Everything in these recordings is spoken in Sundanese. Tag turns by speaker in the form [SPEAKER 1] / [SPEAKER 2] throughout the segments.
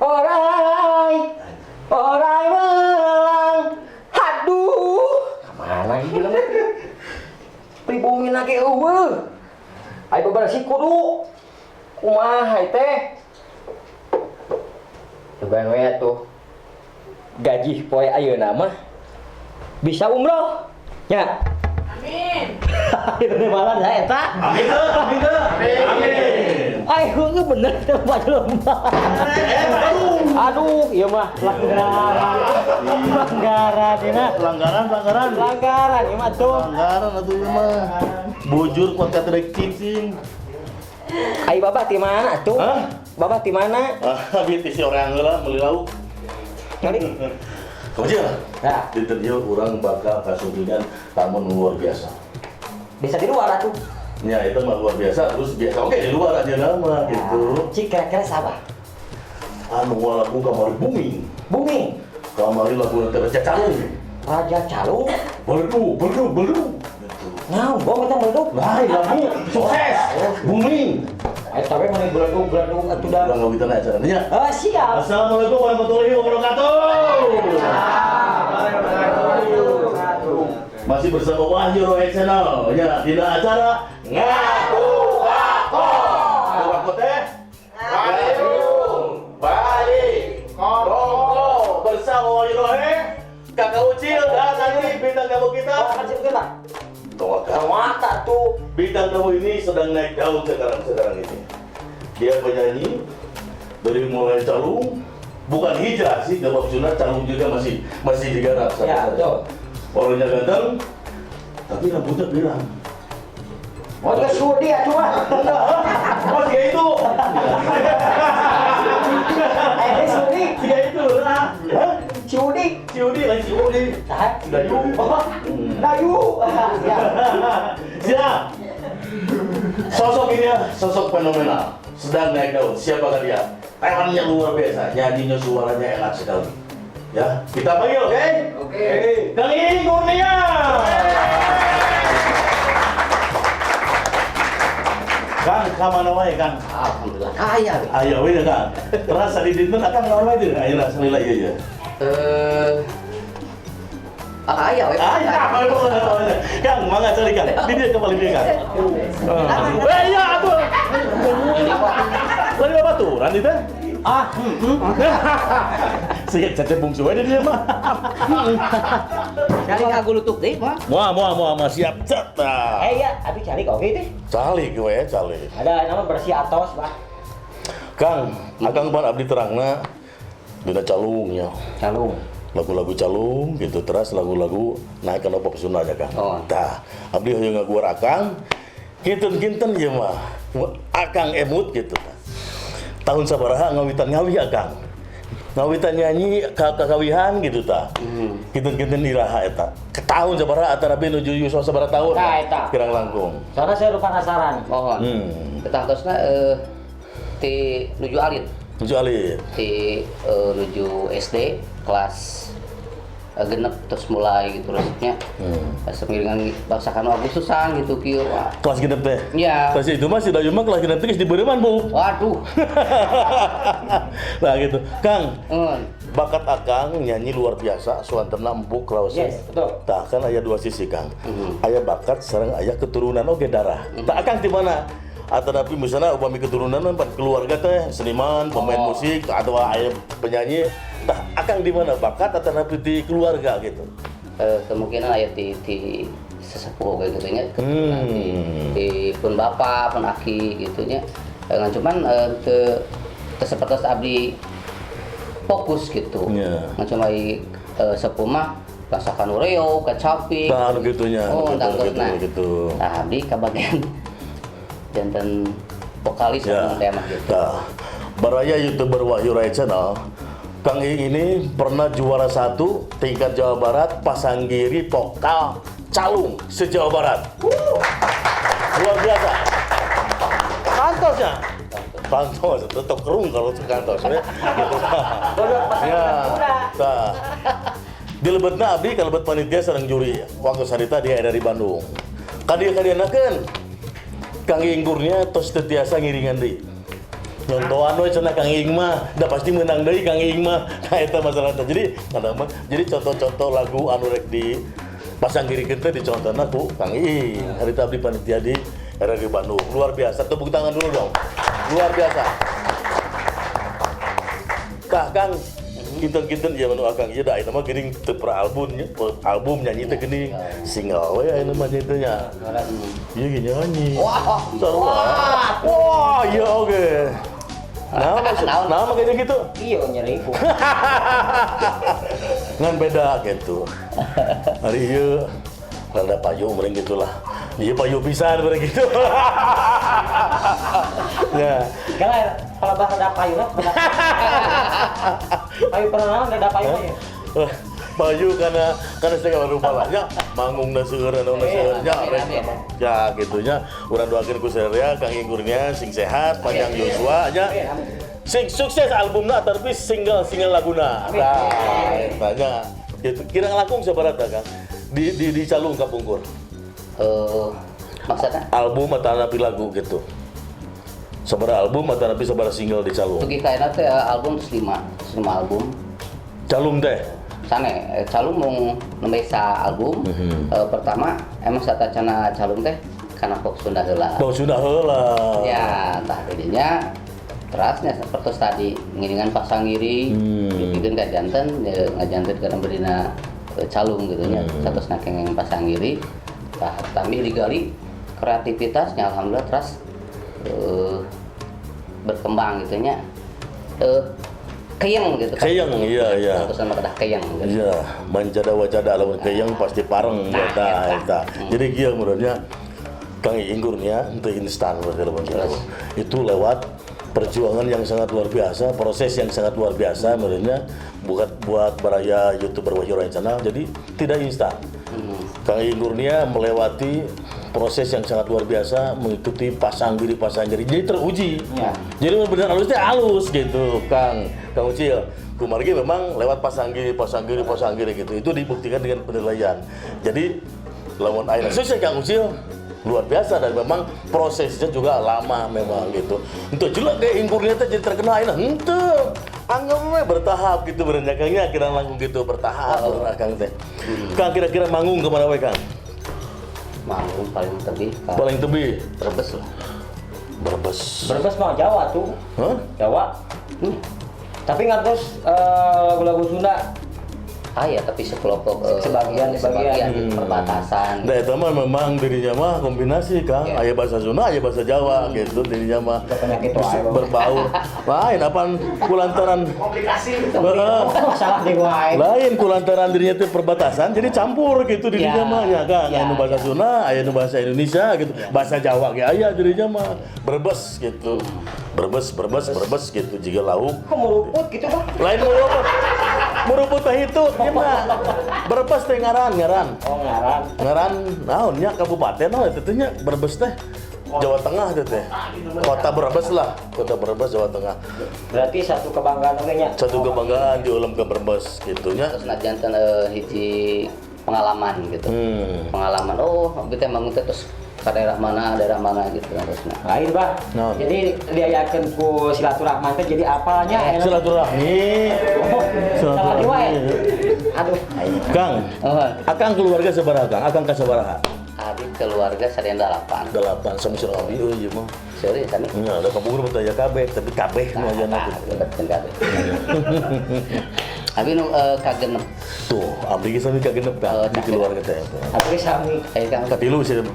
[SPEAKER 1] Orai, orai melang. Aduh, kemana ini bilang? Pribumi lagi euweuh. Ayo bebersih kudu. Kumaha teh? Coba we tuh. Gaji poe ayeuna mah bisa umroh. Ya.
[SPEAKER 2] Amin.
[SPEAKER 1] Ini malah dah eta.
[SPEAKER 3] Amin teu, amin teu. Amin.
[SPEAKER 1] Ay, heueuh bener teh Pak jelema. Aduh, ieu mah pelanggaran. Pelanggaran ieu mah.
[SPEAKER 3] Pelanggaran, pelanggaran.
[SPEAKER 1] Pelanggaran ieu mah tuh.
[SPEAKER 3] Pelanggaran atuh ieu mah. Bujur kuat kata rek cicing.
[SPEAKER 1] Ai babah ti mana tuh?
[SPEAKER 3] Hah?
[SPEAKER 1] Babah ti mana?
[SPEAKER 3] Ah, abi ti si orang heula meuli lauk.
[SPEAKER 1] Kali.
[SPEAKER 3] Kau
[SPEAKER 1] Nah,
[SPEAKER 3] dinten ieu urang bakal kasumpingan tamu nu luar biasa.
[SPEAKER 1] Bisa di luar atuh.
[SPEAKER 3] Ya itu mah luar biasa, terus biasa oke di luar aja nama gitu.
[SPEAKER 1] Cik kira-kira sabar.
[SPEAKER 3] Anu lagu kamari booming.
[SPEAKER 1] Booming.
[SPEAKER 3] Kamari lagu teh Raja Calung.
[SPEAKER 1] Raja Calung.
[SPEAKER 3] Beledu, beledu, beledu. Gitu.
[SPEAKER 1] Nah, bom eta meleduk.
[SPEAKER 3] Lain lagu sukses, booming.
[SPEAKER 1] Eh, tapi mana beleduk-beleduk atuh dah.
[SPEAKER 3] Urang ngawitan acaranya.
[SPEAKER 1] Ah, siap.
[SPEAKER 3] Assalamualaikum warahmatullahi wabarakatuh. Masih bersama Wahyu Roy Channel ya di acara Ngaku Kako. Ngaku Kako teh Bandung, Bali, Kongko bersama Wahyu Roy, Kakak Ucil dan nanti bintang tamu kita.
[SPEAKER 1] Oh, akan siap kita.
[SPEAKER 3] Tongaka.
[SPEAKER 1] Tongaka tuh.
[SPEAKER 3] Bintang tamu ini sedang naik daun sekarang-sekarang ini. Dia penyanyi dari mulai calung, bukan hijrah sih, gak maksudnya calung juga masih masih digarap sampai
[SPEAKER 1] Ya,
[SPEAKER 3] sekarang.
[SPEAKER 1] betul.
[SPEAKER 3] Orangnya ganteng, tapi rambutnya pirang.
[SPEAKER 1] Oh, dia sudi atuh mah.
[SPEAKER 3] Oh, dia itu.
[SPEAKER 1] Eh, sudi.
[SPEAKER 3] Dia itu lah. Hah?
[SPEAKER 1] Si Udi.
[SPEAKER 3] Si Udi lah, si Udi.
[SPEAKER 1] Saha?
[SPEAKER 3] Dayu.
[SPEAKER 1] Oh, Dayu. Ya.
[SPEAKER 3] Siap. Sosok ini ya, sosok fenomenal. Sedang naik daun. Siapakah dia? Talentnya luar biasa, nyanyinya suaranya enak sekali. Ya, kita panggil, oke?
[SPEAKER 1] Oke.
[SPEAKER 3] Kang Iing Kurnia. Kang, ka mana wae, Kang?
[SPEAKER 1] Alhamdulillah kaya. We.
[SPEAKER 3] Ayo we Kang. Terasa di dinten akang naon wae teh? Ayeuna salila ieu ya.
[SPEAKER 2] Eh, aya we.
[SPEAKER 3] Ayo, Kang, mangga cari Kang. Di dieu kembali dia Kang. Eh, iya atuh. Lagi babaturan ieu teh?
[SPEAKER 1] Ah,
[SPEAKER 3] Siga cecep bungsu we di dieu mah.
[SPEAKER 2] Cari kagulutuk deui, Pak.
[SPEAKER 3] Moal moal moal mah siap cet. Tah.
[SPEAKER 1] Eh ya, abi cari oke teh.
[SPEAKER 3] Calik we, calik.
[SPEAKER 1] Ada nama bersih atos, Pak.
[SPEAKER 3] Kang, akang pan abdi terangna dina calungnya.
[SPEAKER 1] Calung.
[SPEAKER 3] Lagu-lagu calung gitu terus lagu-lagu naik kana pop Sunda nya Kang.
[SPEAKER 2] Oh.
[SPEAKER 3] Tah, abdi hoyong ngaguar akang kinten-kinten ieu mah. Akang emut gitu. Tahun sabaraha ngawitan ngawi akang? Ngawitan nyanyi ka kakawihan gitu tah. Kinten-kinten iraha eta. Ke tahun sabaraha atanapi nuju yuswa sabaraha tahun?
[SPEAKER 1] Tah, eta.
[SPEAKER 3] Kirang langkung.
[SPEAKER 1] Soalnya saya lupa penasaran.
[SPEAKER 2] Mohon. Tah tosna ti nuju alit.
[SPEAKER 3] Nuju alit.
[SPEAKER 2] Ti nuju SD kelas 6 terus mulai gitu resepnya. Semiringan bangsa kanu Agustusan gitu kieu. Wah.
[SPEAKER 3] Kelas 6 teh?
[SPEAKER 2] Iya.
[SPEAKER 3] Kelas itu mah si Dayu mah kelas 6 teh geus dibeureman, Bu.
[SPEAKER 2] Waduh.
[SPEAKER 3] Nah gitu. Kang,
[SPEAKER 2] Hmm.
[SPEAKER 3] bakat Akang nyanyi luar biasa, suantena empuk raosna.
[SPEAKER 1] Yes, betul.
[SPEAKER 3] Tah kan aya dua sisi, Kang. Aya bakat sareng aya keturunan oge darah. Tah Akang di mana? Atanapi misalnya upami keturunan pan keluarga teh seniman, pemain musik atau aya penyanyi. Tah Akang di mana bakat atanapi di keluarga gitu?
[SPEAKER 2] Kemungkinan aya di sesepuh kayak gitu nya, keturunan di pun bapak, pun aki gitu nya. Ngan cuman teu seperti abdi fokus gitu. Ngan cuma sepuh mah basa kanu reo, kacapi.
[SPEAKER 3] Tah anu gitunya,
[SPEAKER 2] Oh,
[SPEAKER 3] gitu,
[SPEAKER 2] tah,
[SPEAKER 3] gitu,
[SPEAKER 2] nah.
[SPEAKER 3] gitu.
[SPEAKER 2] Nah, abdi kabagian janten vokalis
[SPEAKER 3] Ya.
[SPEAKER 2] anu teh mah gitu.
[SPEAKER 3] Tah, baraya YouTuber Wahyu Rai Channel Kang Iing ini pernah juara 1 tingkat Jawa Barat Pasanggiri Vokal Calung se-Jawa Barat. Luar biasa. Kantosnya. Kantos, tetap kerung kalau kantos ya. Gitu. Ya. Nah. Di lebetna abdi ka lebet panitia sareng juri waktu sarita dia dari Bandung. Kadieu-kadieunakeun Kang Iing Kurnia tos teu tiasa ngiringan deui. Nyontohan we cenah Kang Iing mah, da pasti menang deui Kang Iing mah. Nah eta masalah teh. Jadi kadang mah jadi contoh-contoh lagu anu rek di pasanggirikeun teh dicontona ku Kang Iing. Harita abdi panitia di RRI Bandung. Luar biasa. Tepuk tangan dulu dong. Luar biasa. Kah Kang, kinten-kinten ya manu Akang ieu da ayeuna mah geuning teu pernah album nya, album nyanyi teh geuning single we ayeuna mah nyanyi teh nya. Ieu ge nyanyi.
[SPEAKER 2] Wah.
[SPEAKER 3] Sarua. Wah, iya oge. Nah, maksud, nah makanya gitu.
[SPEAKER 1] Iya nyeri ku.
[SPEAKER 3] Ngan beda gitu. Hari ieu rada payu meureun gitulah. Ieu payu pisan meureun gitu. Ya.
[SPEAKER 1] Kalau kalau bahasa ada payu lah. Payu pernah naon ada payu ya.
[SPEAKER 3] Payu karena segala rupa lah nya manggung da seueur naon da seueur nya ya gitu nya urang doakeun ku sadaya Kang Iing Kurnia sing sehat panjang yuswa nya sing sukses albumna tapi single single laguna tah eta nya gitu kira ngalakung sabaraha tah Kang di calung kapungkur
[SPEAKER 2] Maksudnya
[SPEAKER 3] album atau napi lagu gitu sabaraha album atau napi sabaraha single di calung
[SPEAKER 2] Dugi kaena teh album terus 5 album
[SPEAKER 3] calung teh
[SPEAKER 2] sane calung mung nembe sa album. Pertama emang satacana calung teh kana pop Sunda heula.
[SPEAKER 3] Pop Sunda heula.
[SPEAKER 2] Ya, tah jadinya terasnya seperti tadi ngiringan pasanggiri, dipikeun ka janten, ngajanten kana berina calung gitu nya. Satosna kengeng pasanggiri. Tah tami digali kreativitasnya alhamdulillah teras berkembang gitu nya. Keyeng gitu kan.
[SPEAKER 3] Keyeng, iya iya.
[SPEAKER 2] Terus sama kedah keyeng gitu.
[SPEAKER 3] Iya, manjada wajada lamun keyeng pasti pareng eta eta. Jadi kieu menurutnya Kang Iing Kurnia henteu instan berarti lamun gitu. Itu lewat perjuangan yang sangat luar biasa, proses yang sangat luar biasa menurutnya buat buat baraya YouTuber Wahyu Channel. Jadi tidak instan. Kang Iing Kurnia melewati proses yang sangat luar biasa, mengikuti pasanggiri pasanggiri, jadi teruji.
[SPEAKER 2] Ya.
[SPEAKER 3] Jadi benar halusnya halus gitu, Kang Kang Ucil. Kumargi memang lewat pasanggiri pasanggiri pasanggiri gitu. Itu dibuktikan dengan penilaian. Jadi lamun ayeuna sukses Kang Ucil luar biasa dan memang prosesnya juga lama memang gitu. Untuk jelek deh Iing Kurnia teh jadi terkenal ayeuna henteu. Anggap we bertahap gitu berennya Kangnya kira langkung gitu bertahap oh. Kang teh. Kang kira-kira manggung kemana we Kang?
[SPEAKER 2] Manggung paling tebih.
[SPEAKER 3] Paling tebih.
[SPEAKER 2] Brebes lah.
[SPEAKER 3] Brebes.
[SPEAKER 1] Brebes mah Jawa tuh.
[SPEAKER 3] Hah?
[SPEAKER 1] Jawa. Tapi nggak terus lagu-lagu Sunda.
[SPEAKER 2] Ah ya, tapi sekelompok
[SPEAKER 1] sebagian
[SPEAKER 2] perbatasan.
[SPEAKER 3] Nah itu mah memang dirinya mah kombinasi Kang.
[SPEAKER 2] Yeah.
[SPEAKER 3] Aya bahasa Sunda, aya bahasa Jawa gitu dirinya mah.
[SPEAKER 1] Penyakit
[SPEAKER 3] berbaur. Lain apaan kulantaran
[SPEAKER 1] komplikasi. Masalah di wae.
[SPEAKER 3] Lain kulantaran dirinya itu perbatasan jadi campur gitu dirinya mah ya Kang. Aya nu bahasa Sunda, aya nu bahasa Indonesia gitu. Bahasa Jawa ge aya dirinya mah. Brebes gitu. Brebes, Brebes, Brebes gitu jiga lauk.
[SPEAKER 1] Kok meruput gitu Bang?
[SPEAKER 3] Lain meruput. Meruput teh itu gimana? Brebes teh ngaran, ngaran.
[SPEAKER 1] Oh, ngaran.
[SPEAKER 3] Ngaran naon nya kabupaten naon eta teh nya Brebes teh. Jawa Tengah teh teh. Kota Brebes lah, Kota Brebes Jawa Tengah.
[SPEAKER 1] Berarti satu kebanggaan oge nya.
[SPEAKER 3] Satu kebanggaan diulem ke Brebes gitu nya.
[SPEAKER 2] Terus janten hiji pengalaman gitu. Pengalaman oh abdi teh manggung teh terus ke daerah mana gitu terusna.
[SPEAKER 1] Lain bah.
[SPEAKER 3] No.
[SPEAKER 1] Jadi diayakeun ku silaturahmi teh jadi apalnya
[SPEAKER 3] silaturahmi. Silaturahmi.
[SPEAKER 1] Aduh.
[SPEAKER 3] Kang. Akang keluarga sabaraha Kang? Akang ka sabaraha?
[SPEAKER 2] Abi keluarga sadayana 8.
[SPEAKER 3] 8 sami sareng abi euy ieu mah.
[SPEAKER 2] Seueur sami.
[SPEAKER 3] Nya ada kapungkur mah aya kabeh, tapi kabeh nu ayana kitu.
[SPEAKER 2] Lebetkeun kabeh. Abi nu kagenep.
[SPEAKER 3] Tuh, abdi ge sami kagenep Kang di keluarga teh.
[SPEAKER 1] Abdi sami.
[SPEAKER 2] Kang
[SPEAKER 3] katilu sih.
[SPEAKER 1] Tapi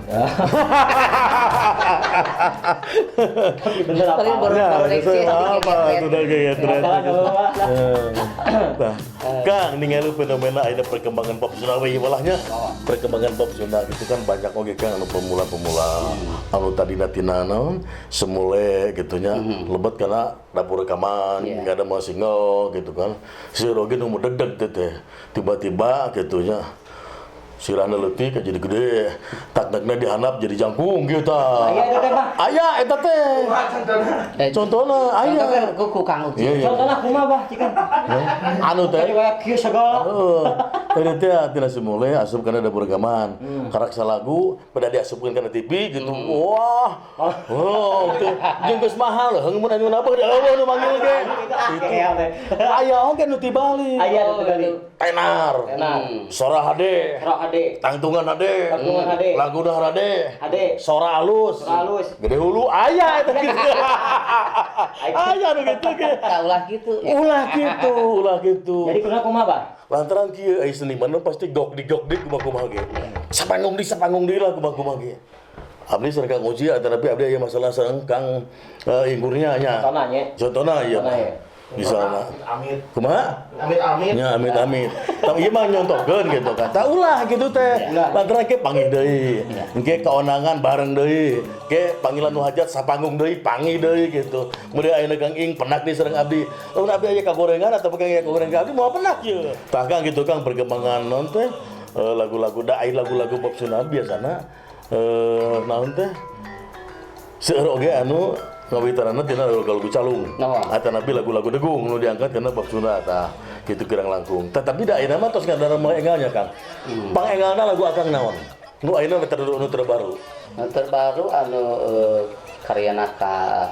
[SPEAKER 1] bener apa?
[SPEAKER 3] Apa sudah kayak tren. Nah, Kang ningali fenomena ayeuna perkembangan pop Sunda we walahnya. Perkembangan pop Sunda gitu kan banyak oge Kang anu pemula-pemula anu tadina tina naon semule gitu nya lebet kana Dapur rekaman, nggak ada mau single gitu kan. Si Rogi nu deg-deg teh tiba-tiba gitu nya. Sirahna leutik jadi gede, takdakna dihandap jadi jangkung gitu.
[SPEAKER 1] Aya eta teh, Bah.
[SPEAKER 3] Aya eta teh. Contohna aya.
[SPEAKER 2] Contohna ku Kang Uci.
[SPEAKER 3] Iya.
[SPEAKER 1] Contohna kumaha, Bah, cikan?
[SPEAKER 3] Anu teh.
[SPEAKER 1] Tadi waya kieu segala.
[SPEAKER 3] Heeh. Tadi teh tina simule asup kana dapur rekaman. Karak salagu pada diasupkeun kana TV gitu. Wah. Oh, teh jeung geus mahal heung mun anu nabeuh da eueuh nu manggil ge.
[SPEAKER 1] Gitu.
[SPEAKER 3] Aya oge nu tibalik.
[SPEAKER 1] Aya nu tibalik.
[SPEAKER 3] Tenar.
[SPEAKER 1] Tenar.
[SPEAKER 3] Sora hade.
[SPEAKER 1] Sora hade.
[SPEAKER 3] Tangtungan hade.
[SPEAKER 1] Tangtungan hade.
[SPEAKER 3] Laguna hade.
[SPEAKER 1] Hade.
[SPEAKER 3] Sora alus.
[SPEAKER 1] Sora alus.
[SPEAKER 3] Gede hulu aya eta gitu. Aya nu gitu ge.
[SPEAKER 2] Tah ulah kitu.
[SPEAKER 3] Ulah gitu, ulah gitu.
[SPEAKER 1] Jadi kumaha kumaha, Bah?
[SPEAKER 3] Lantaran kieu ai seniman mah pasti gok di gok di kumaha-kumaha ge. Sapanggung di lah kumaha-kumaha ge. Abdi sareng Kang Uci tapi abdi aya masalah sareng Kang Ingkurnya nya.
[SPEAKER 1] Contohna nya.
[SPEAKER 3] Contohna ieu.
[SPEAKER 1] Contohna, ya.
[SPEAKER 3] Misalna.
[SPEAKER 4] Amit.
[SPEAKER 3] Kumaha?
[SPEAKER 4] Amit amit.
[SPEAKER 3] Ya amit amit. Tapi ieu mah nyontohkeun gitu kan. Tah ulah gitu teh. Lantaran ke panggih deui. Engke kaonangan bareng deui. Ke panggilan nu hajat sapanggung deui, panggih deui gitu. Kemudian ayeuna Kang Ing penak deui sareng abdi. Lamun abdi aya kagorengan atau Kang aya kagorengan ka abdi moal penak ieu. Tah Kang gitu Kang perkembangan non teh lagu-lagu da aya lagu-lagu pop Sunda biasana naon teh seueur oge anu ngawitanana tina lagu-lagu calung.
[SPEAKER 2] Oh.
[SPEAKER 3] Atanapi lagu-lagu degung nu diangkat karena pop Sunda tah kitu kirang langkung. Tetapi da ayeuna mah tos ngadarama engalnya Kang. Pangengalna lagu Akang naon? Nu ayeuna nu terbaru.
[SPEAKER 2] Nu terbaru anu karyana ka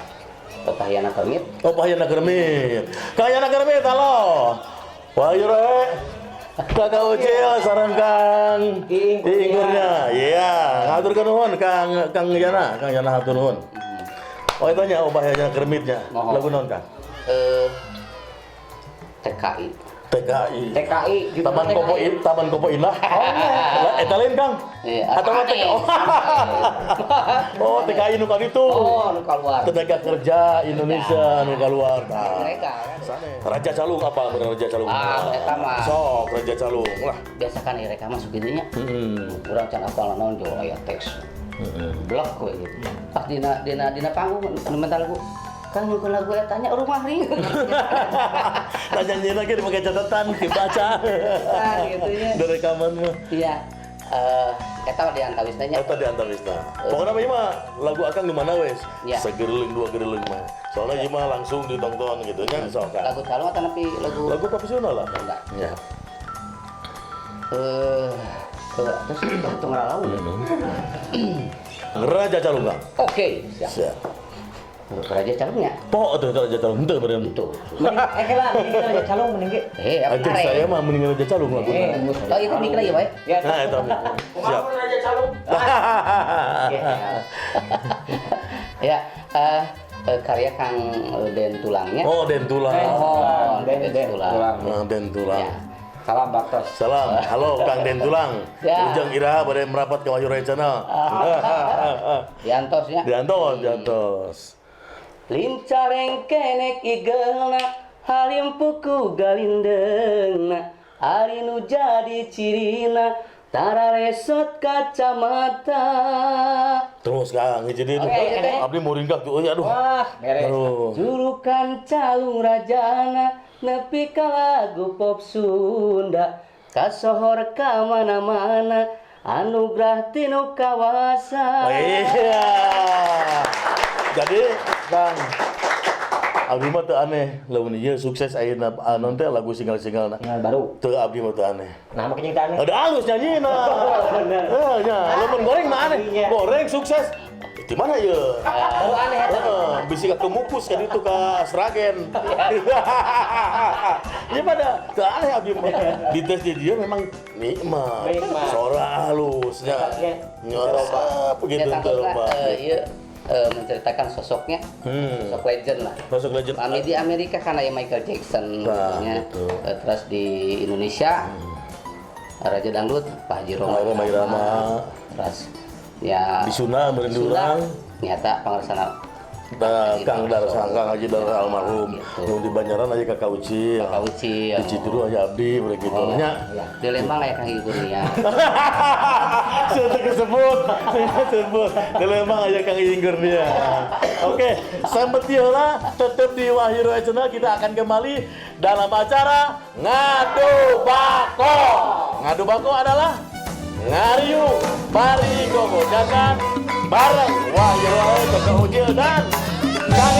[SPEAKER 2] Pahyana Kermit.
[SPEAKER 3] Oh, Pahyana Kermit. Pahyana Kermit, halo. Wahyu Roe. Kakak Ucil sareng Kang
[SPEAKER 1] Iing
[SPEAKER 3] Iing Kurnia. Iya, ngaturkeun nuhun Kang Kang Yana, Kang Yana hatur nuhun. Oh, itu nya oh Pahyana Kermitnya.
[SPEAKER 2] Mohon.
[SPEAKER 3] Lagu naon Kang?
[SPEAKER 2] TKI.
[SPEAKER 3] TKI.
[SPEAKER 1] TKI judulna
[SPEAKER 3] Taman Kopo
[SPEAKER 1] TKI.
[SPEAKER 3] Taman Kopo Indah. Oh, eta lain Kang.
[SPEAKER 2] Iya,
[SPEAKER 3] Atau mah
[SPEAKER 2] aneh.
[SPEAKER 3] TKI. Oh, TKI nu itu.
[SPEAKER 2] Oh, nu keluar.
[SPEAKER 3] Tenaga Kerja Indonesia nu keluar. Nah.
[SPEAKER 2] Mereka kan.
[SPEAKER 3] Raja Calung apa bener Raja Calung?
[SPEAKER 2] Ah, eta mah.
[SPEAKER 3] Sok Raja Calung lah.
[SPEAKER 2] Biasa kan mereka masuk gitu nya. Urang can apal naon jo aya teks. Blok we gitu. Pas dina dina dina panggung nu mental lagu. Kang nyungkeun lagu eta nya rumah ring.
[SPEAKER 3] Tanya nyanyi lagi dipakai catatan dibaca.
[SPEAKER 2] Nah, gitu nya.
[SPEAKER 3] Dari rekaman mah.
[SPEAKER 2] Iya. Eta mah di antawisna nya.
[SPEAKER 3] Eta di antawisna. Pokoknya mah ieu mah lagu Akang di mana wes?
[SPEAKER 2] Ya.
[SPEAKER 3] Segereleng dua gereleng mah. Soalnya ieu mah langsung ditonton gitu nya sok Kang.
[SPEAKER 2] Lagu calung atau nepi lagu
[SPEAKER 3] Lagu profesional lah.
[SPEAKER 2] Enggak.
[SPEAKER 3] Ya.
[SPEAKER 2] Terus itu ngalamun.
[SPEAKER 3] Raja Calung Kang.
[SPEAKER 2] Oke, siap.
[SPEAKER 3] Siap.
[SPEAKER 2] Raja calungnya.
[SPEAKER 3] Pok tuh Raja Calung henteu meureun.
[SPEAKER 2] Itu.
[SPEAKER 1] Mending kela mending kita aja calung mending ge.
[SPEAKER 2] Apa
[SPEAKER 3] Ajeng saya mah mending Raja Calung laguna.
[SPEAKER 2] Oh, itu mikir lagi, Pak.
[SPEAKER 1] Ya.
[SPEAKER 3] Nah, eta. Siap.
[SPEAKER 4] Raja Calung.
[SPEAKER 2] Ya, karya Kang Den Tulangnya.
[SPEAKER 3] Oh, Den Tulang.
[SPEAKER 2] Oh,
[SPEAKER 1] Den
[SPEAKER 2] Den
[SPEAKER 1] Den
[SPEAKER 2] Tulang.
[SPEAKER 1] Tulang.
[SPEAKER 3] Nah, Den Tulang.
[SPEAKER 2] Ya.
[SPEAKER 1] Salam baktos.
[SPEAKER 3] Salam, halo Kang Den Tulang.
[SPEAKER 2] Ya.
[SPEAKER 3] Ujang Ira pada merapat ke Wahyu Rai Channel.
[SPEAKER 2] Diantos ya.
[SPEAKER 3] Diantos, diantos.
[SPEAKER 2] Lincareng kenek igelna halim puku galindeungna ari nu jadi cirina tara resot kacamata.
[SPEAKER 3] Terus Kang, jadi
[SPEAKER 2] Oke, oke.
[SPEAKER 3] abdi mau ringkak tuh, aduh.
[SPEAKER 1] Wah, beres.
[SPEAKER 3] Aduh.
[SPEAKER 2] Julukan calung rajana nepi ka lagu pop Sunda kasohor ka mana-mana anugerah tinu kawasa.
[SPEAKER 3] Iya. Jadi Kang, abdi mah teu aneh, lamun ieu sukses ayeuna anon teh lagu single-single
[SPEAKER 1] Single baru.
[SPEAKER 3] Teu abdi mah teu aneh.
[SPEAKER 1] Nah, makanya kita aneh.
[SPEAKER 3] Ada halus nyanyina.
[SPEAKER 1] Bener.
[SPEAKER 3] Eh, nya, lamun goreng mah aneh.
[SPEAKER 1] Iya.
[SPEAKER 3] Goreng sukses. Di mana ya?
[SPEAKER 1] Baru aneh eta.
[SPEAKER 3] Heeh, bisi ka kemukus kan itu ka Sragen. Ya pada teu aneh abdi mah. Di tes di dia memang nikmat.
[SPEAKER 1] Nikmat.
[SPEAKER 3] Suara halus nya.
[SPEAKER 1] Iya.
[SPEAKER 3] Nyorosap gitu
[SPEAKER 2] Ya, tangkaplah,
[SPEAKER 3] coba.
[SPEAKER 2] ieu, menceritakan sosoknya, sosok legend lah.
[SPEAKER 3] Sosok legend.
[SPEAKER 2] Kami di Amerika kan ada Michael Jackson,
[SPEAKER 3] Nah,
[SPEAKER 2] gitu nya.
[SPEAKER 3] betul.
[SPEAKER 2] Terus di Indonesia Raja Dangdut Pak Haji Rhoma
[SPEAKER 3] Rhoma Irama.
[SPEAKER 2] Terus ya
[SPEAKER 3] Di Sunda, meureun
[SPEAKER 2] di Sunda,
[SPEAKER 3] urang.
[SPEAKER 2] nyata pangarsana
[SPEAKER 3] Da, Kang Darsa, Kang Haji Darsa almarhum.
[SPEAKER 2] Gitu.
[SPEAKER 3] Nu di Banjaran aya Kakak Ucil.
[SPEAKER 2] Kakak Ucil.
[SPEAKER 3] Di Cibiru aya abdi begitu
[SPEAKER 2] Oh,
[SPEAKER 3] nya.
[SPEAKER 2] Di Lembang aya Kang Kurnia.
[SPEAKER 3] Saya tersebut, saya sebut. Di Lembang aya Kang Iing Kurnia. Oke, sampai heula tetap di Wahyu Roy Channel, kita akan kembali dalam acara Ngadu Bako. Ngadu Bako adalah ngariung bari gogojakan bareng Wahyu Roy, Kakak Ucil dan Kang